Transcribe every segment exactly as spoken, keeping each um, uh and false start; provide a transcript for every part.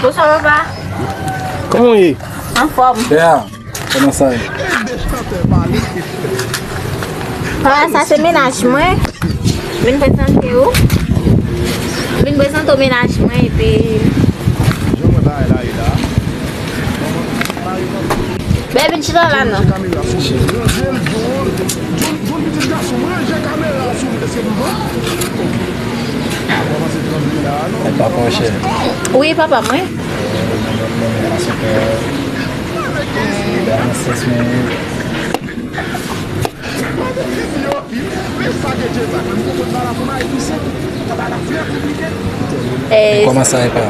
Bonswa, papa. Kòman w ye? Anfòm. Pè a, kòman sa ye? Papa, sa se mennaj mwen. Vin prezante w. Vin prezante w mennaj mwen, epi Bebe, vin chita la non. Manje kamera sou manje kamera sou eske m bon? Papa mwen chè. Wi, papa mwen. Sèz minit. Eh, kòman sa e pa?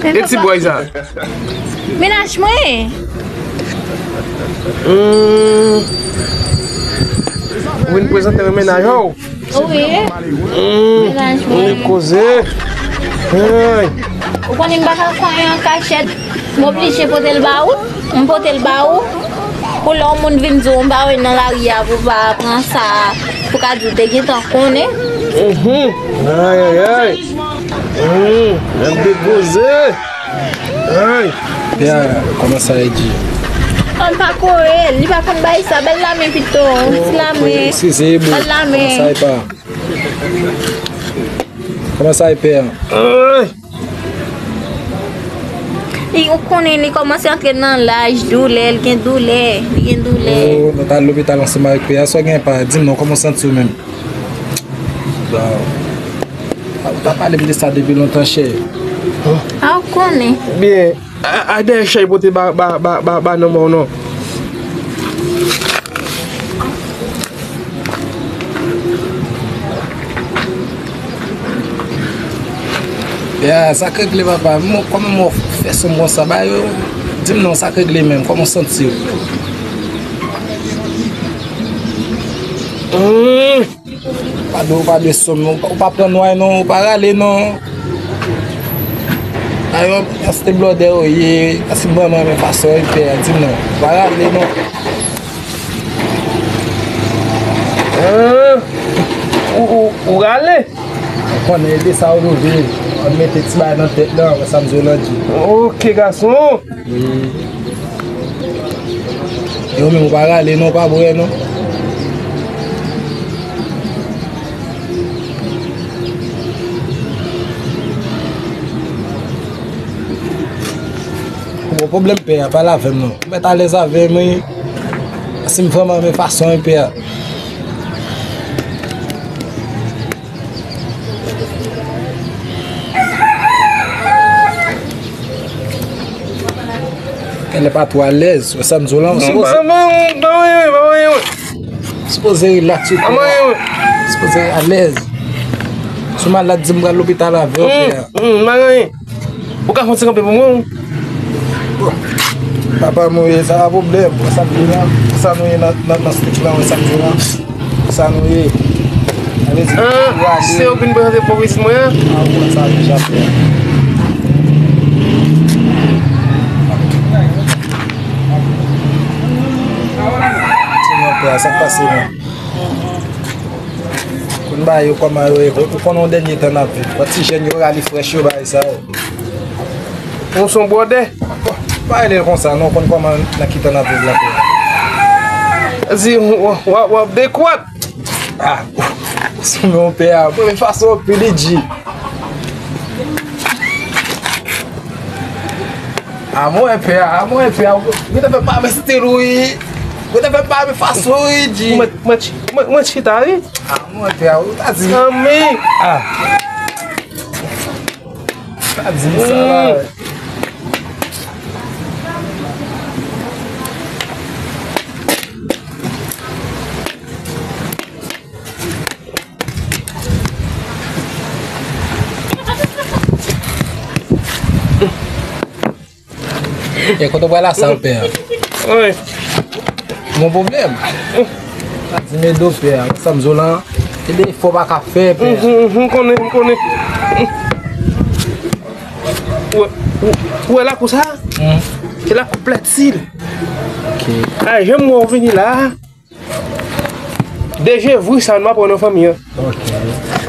E ti bòy sa? Mennaj mwen. Hmm. Ou vin prezante mwen mennaj ou? Wi. Hmm. Mennaj mwen. Koze. Hey. Ou konnen m pa ka fè anyen an kachèt. M oblije pote l ba ou. M pote l ba ou. Pou lè yon moun vin di w m ba w nan lari a, pou w pa pran sa, pou ka di w te gentan konnen. Mhm. Ay, ay, ay. Mhm. Nèg depoze. Ay. Pè a, kòman sa ye di? An pa kore, li pa konn bay sa. Bal lamen pito, ti lamen. Eskize, bro. Bal lamen. Kòman sa ye pa? Kòman sa ye pè a? Ay. Li, ou konnen li kòmanse antre nan laj, doulè, li gen doulè, li gen doulè. Oh, nou t al lopital ansanm avèk pè a, sa w gen pa, di m non, kòman w santi w menm? Bon. Ou ta pale m de sa depi lontan, chè. A, ou konnen. Byen. A, a, dèyè chay pote ba, ba, ba, ba, ba nan men w non. Ya, sa k regle papa? Mwen, kòman mwen fè sou mwen sa ba yo? Di m non, sa k regle menm? Kòman w santi w? Hmm. Pa dwe, ou pa dwe sonm non. Ou pa pran nway non, ou pa rale non. Ayò, se te blòdè ou ye, se manman men fason w pè a, di m non. Ou pa rale non. An, ou, ou, ou rale? Ou konnen e de sa ou dwe. Ou mete ti bagay nan tèt lan, wè sa m di w lan di. Ok, gason. Wi. E ou menm ou pa rale non, ou pa bwè non. Bon pwoblèm pè a, pale avè m non. Ou mèt alèz avè m wi. Si m vrèman renmen fason wi pè a. Genlè pa twò alèz, wè sa m di w lan, ou sipoze. Sipoze rilaks ou pè a. Sipoze alèz. Si w malad, di m pral lopital avè w pè a. Ou ka fè yon ti kanpe pou mwen? Papa m wi, sa pa pwoblèm. Wè sa m di w lan, wè sa nou ye nan, nan, nan stik lan, wè sa m di w lan. Sa nou ye? Sa vle di, ah, se yo ki vin prezante pòvis mwen an? Ah, ou konn sa deja, frè. Sinon, frè, sa k pase, non? Konn bagay yo kòman yo ye, ou konn yon dènye tan n ap viv. Yon ti jèn yo rale frèch yo bagay sa yo. Ou se yon bwòdè? Pa rele l konsa non, ou konn kòman nan ki tan n ap viv la. Di w ap dekwat. Ah, sou men yon pè a. Premye fason pi li di. A mwen pè a, a mwen pè a. Ou te fè pa men stil ou wi. Ou te fè pa men fason ou wi, di. Mwen, mwen, mwen, mwen chita wi. A mwen pè a, ou ta di. Anmi. Ah. Ou ta di sa la. E kote w pral la sa w pè a? Wi. Gon pwoblèm? Di m ede w pè a. Sa m di w lan, e de efò w pa ka fè pè a. M konnen, m konnen. Ou wè, ou, ou wè lakou sa? Se la konplèt sil. Ok. A, jan m wè w vini la. Deje vri sa, nou pa pran nan fanmi an. Ok.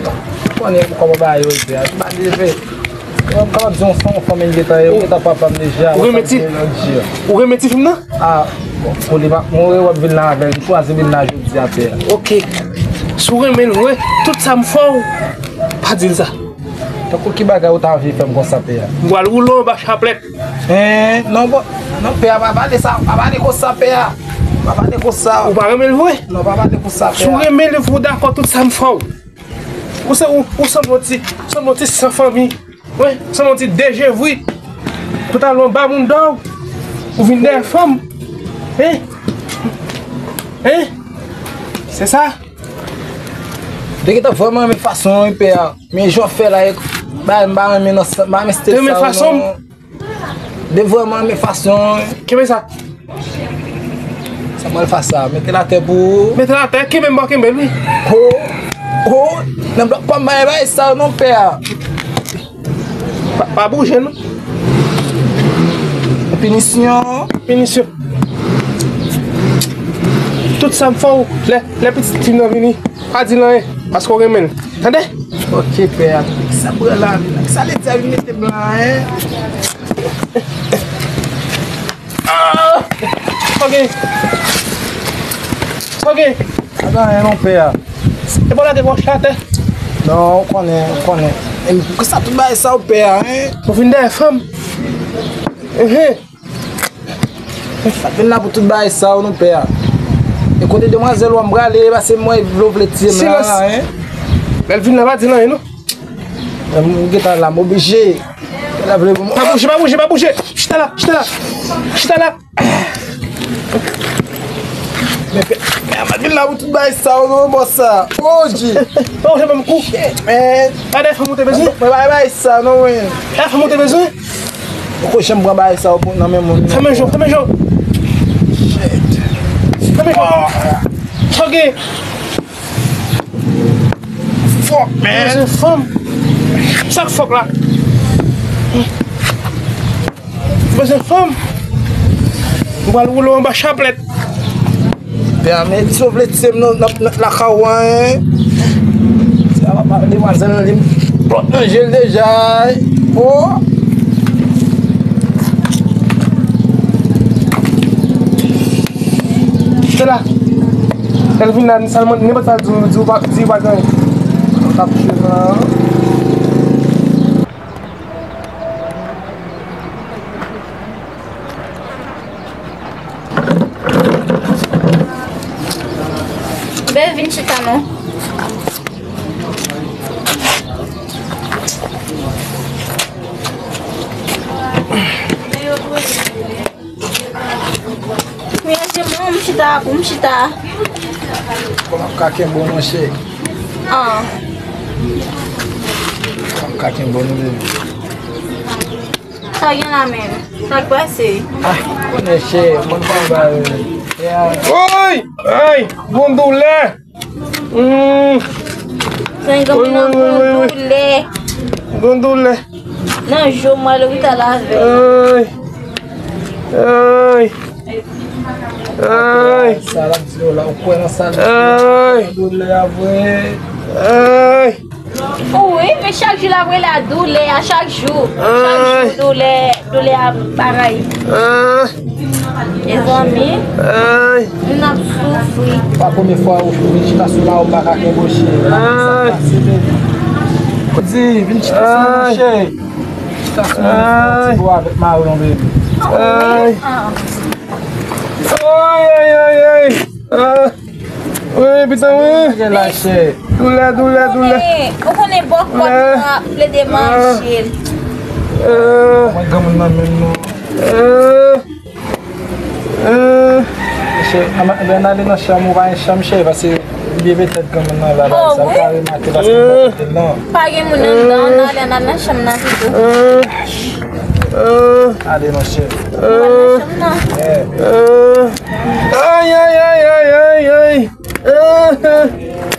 Ou konnen kòman bagay yo ye a. Ou pa deje. Mwen kapab di yon fanmi, fanmi m gentan ye, ou gentan papa m deja. Ou renmen ti, ou renmen ti fi m nan? A, bon, pou li pa, mwen wè w ap vin la avè l, m chwazi vin la jodi a, pè. Ok. Si w renmen l vre, tout sa m fè w, pa di l sa. Tankou ki bagay ou ta anvi fè m konsa, pè a? M pral woule w anba chaplèt. Hein, non, bon, non, pè a, pa pale sa, pa pale konsa, pè a. Pa pale konsa. Ou pa renmen l vre? Non, pa pale konsa, pè a. Si w renmen l vre, ou dakò tout sa m fè w. Ou se, ou, ou sanble yon ti, sanble yon ti san fanmi. Wi, sanble yon ti dejevri. Pantalon ba moun dò. Ou vin dèyè fanm. Hein? Hein? Se sa? Te gentan vrèman renmen fason an, pè a. Men jan w fè la, e, ba, m pa renmen nan sa, m pa renmen stil sa, non. Renmen fason m? De vrèman renmen fason an. Kenbe sa. Sa m pral fè sa, mete l atè pou ou. Mete l atè, kenbe m bò kenbe l, wi. Ho, ho, nan blòk pa m bay bay sa, non, pè a. Pa, pa bouje, non. Pinisyon. Pinisyon. Tout sa m fè w, lè, lè pitit fi m nan vini, pa di l anyen, paske w renmen l. Tande? Ok, pè a. Sa pran la, sa lè di a vin mete blan, hein? Ah! Ok. Ok. Pa gen anyen non, pè a. E pa lage wòch la atè. Non, ou konnen, ou konnen. E pou sa tout bagay sa ou pè a, hein? Ou vin dèyè fanm. Mhm. Sa vin la pou tout bagay sa ou non, pè a. E kote demwazèl ou an prale, pase mwen vle, vle tiye m la, hein? Lè l vin la, pa di l anyen, non. M gentan la, m oblije. Lè l vle pou mwen. Pa bouje, pa bouje, pa bouje. Chita la, chita la. Chita la. Men pè, pè a pa vin la pou tout bagay sa ou non, bòs sa. O G. Pa bouje, ban m kou. Shit, man. Pa dèyè fanm ou te bezwen. Mwen pa bay sa non, mwen. Dèyè fanm ou te bezwen. Ou ko janm pran bagay sa ou nan men moun. Fèmen je w, fèmen je w. Shit. Fèmen je w. Sa w gen? Fuck, man. Bezwen fanm. Sa k fòk la? Bezwen fanm. M pral woule w anba chaplèt. Pè a, men si w vle tiye m nan, nan, nan lakay ou an, hein. Sa va pa demwazèl nan li pran nan je l deja, hein. Oh. Chita la. Lè l vin la, sèlman, nenpòt sa l di w, di w pa, di w pa gen anyen. Ou t ap jwe nan. Bèl, vin chita non. Mwen, se mwen, m chita, pou m chita. Kòman m ka kenbe w, monchè? Ah. Kòman m ka kenbe w, non, baby? Sa gen la menm? Sa k pase? Ah, konnen chè, mwen pa ba yo. Ay! Ay! Gon doulè! Hmm. Sa gen mwen nan gon doulè. Gon doulè. Nan jou mwen lopital avè. Ay. Ay. Ay. Sa l ap di yo la, ou kwè nan sa l ap di yo? Ay. Doulè a vre. Ay. Wi, men chak jou l ap rele a doulè a, chak jou. Chak jou doulè, doulè a bagay. Ay. Mezanmi, ay, n ap soufri. Pa premye fwa ou vin chita sou la, ou pa ka kenbe w chè. Ay. Di, vin chita sou mwen, chè. Chita sou mwen, ti bo avèk mari w, baby. Ay. Ay, ay, ay, ay. Ah. Wi, pita, wi. Gen la, chè. Doulè, doulè, doulè. Ou konnen, ou konnen bò kòd mwen ap plede manje. Ah. Mwen granmoun nan menm non. Ah. Ah. Chè, ann, ann ale nan chanm ou, pa gen chanm, chè, paske byen petèt granmoun nan la, sa pa remake, paske mwen pa tande l non. Pa gen moun anndan, ann ale, ann al nan chanm nan pito. Ah. Ah. Ale non, chè. Ann al nan chanm nan. Yeah. Ah. Ay, ay, ay, ay, ay, ay. Ah, ah.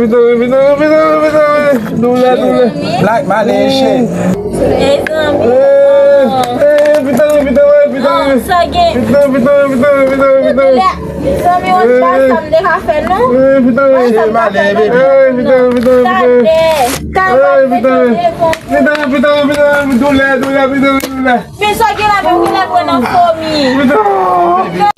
Vit antre, vit antre, vit antre, vit antre. Doulè, doulè. Black, male, shit. Mezanmi. Eh, eh, vit antre, vit antre, vit antre. Sa gen? Vit antre, vit antre, vit antre, vit antre, vit antre. Mezanmi, ou pa sa m te ka fè, non. Eh, vit antre. Male, baby. Eh, vit antre, vit antre, vit antre. Gade. Kalma, eh, vit antre. Vit antre, vit antre, vit antre. Doulè, doulè, vit antre, doulè. Men sa gen la menm ki lè pran nan fomi. Vit antre.